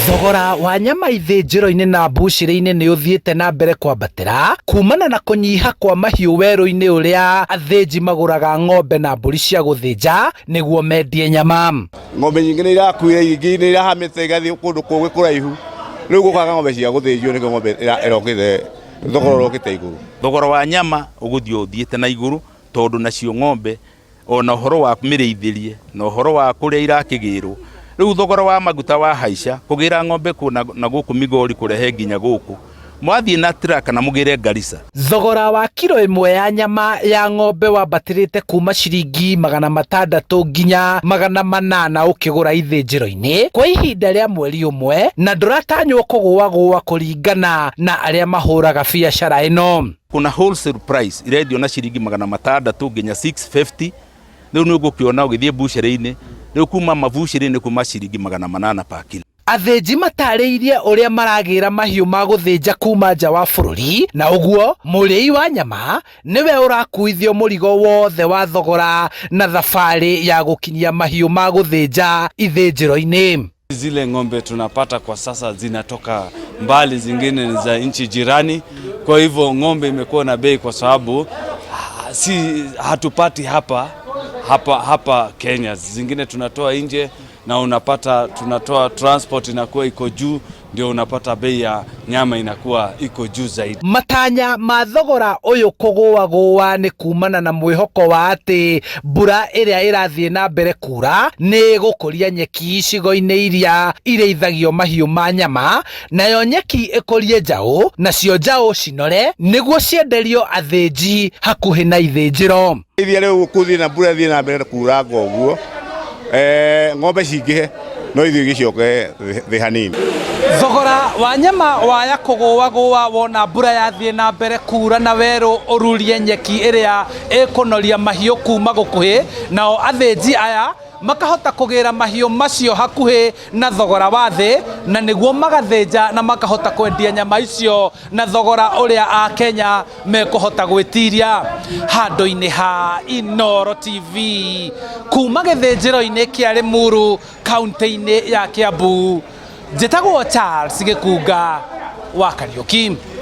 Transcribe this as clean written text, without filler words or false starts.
Thogora wa nyama ithĩnjĩro-inĩ na mbucĩrĩ-inĩ nĩ ũthiĩte na mbere kwambatĩra kumana na kũnyiha kwa mahiũ werũ-inĩ ũrĩa athĩnji magũraga ng'ombe na mbũri cia gũthĩnja nĩguo mendie nyama. Ng'ombe nyingĩ nĩ irakuire, ingĩ nĩ irahamĩte igathiĩ kũndũ kũngĩ kũraihu. Rĩu gũkaga ng'ombe cia gũthĩnjwo nĩkĩo ng'ombe ĩrokĩte thogora ũrokĩte igũrũ. Thogora wa nyama ũgũthiĩ ũthiĩte na igũrũ tondũ nacio ng'ombe ona ũhoro wa mĩrĩithĩrie na ũhoro wa kũrĩa irakĩgĩrwo. Rĩu thogora wa maguta wahaica kũgĩra ng'ombe kũ na gũkũ Migori kũrehe nginya gũkũ mwathiĩ na truck na mũgĩre Garissa. Thogora wa kiro ĩmwe ya nyama ya ng'ombe wambatĩrĩte kuma ciringi 600 nginya 800 ũkĩgũra ithĩnjĩro-inĩ kwa ihinda rĩa mweri ũmwe na ndũratanywo kũgũagũa kũringana na arĩa mahũraga biacara ĩno. Kuna wholesale price irendio na ciringi 600 nginya 650. Rĩu nĩ ũgũkĩona ũgĩthiĩ mbucĩrĩ-inĩ rĩu kuma mabucĩrĩ-inĩ kuma ciringi 800 per kilo. Athĩnji matarĩirie ũrĩa maragĩra mahiũ ma gũthĩnja kuma nja wa bũrũri na ũguo mũrĩi wa nyama nĩwe ũrakuithio mũrigo wothe wa thogora na thabarĩ ya gũkinyia mahiũ ma gũthĩnja ithĩnjĩro-inĩ. Zile ng'ombe tunapata kwa sasa zinatoka mbali, zingine ni za nchi jirani. Kwa hivyo ng'ombe imekuwa na bei kwa sababu si hatupati hapa hapa hapa Kenya, zingine tunatoa nje na unapata tunatoa transport inakuwa iko juu, ndio unapata bei ya nyama inakuwa iko juu zaidi. Matanya ma thogora ũyũ kũgũagũa nĩ kumana na mwĩhoko wa atĩ mbura ĩrĩa ĩrathiĩ na mbere kura nĩ ĩgũkũria nyeki icigo-inĩ iria irĩithagio mahiũ ma nyama, nayo nyeki ĩkũrie njaũ, nacio njaũ cinore nĩguo cienderio athĩnji hakuhĩ na ithĩnjĩro. Ithia rĩu gũthiĩ na mbura ĩthiĩ na mbere kuranga ũguo, ng'ombe cingĩhe no ithuĩ igĩcoke thĩ hanini. Thogora wa nyama waya kũgũagũa wona mbura yathiĩ na mbere kura na werũ ũrurie nyeki ĩrĩa ĩkũnoria mahiũ kuma gũkuhĩ, nao athĩnji aya makahota kũgĩra mahiũ macio hakuhĩ na thogora wa thĩ, na nĩguo magathĩnja na makahota kwendia nyama icio na thogora ũrĩa Akenya mekũhota gwĩtiria. Handũ-inĩ ha Inooro TV kuma gĩthĩnjĩro-inĩ kĩa Limuru kaunti-inĩ ya Kiambu, njĩtagwo Charles Gĩkunga wa Kariũki.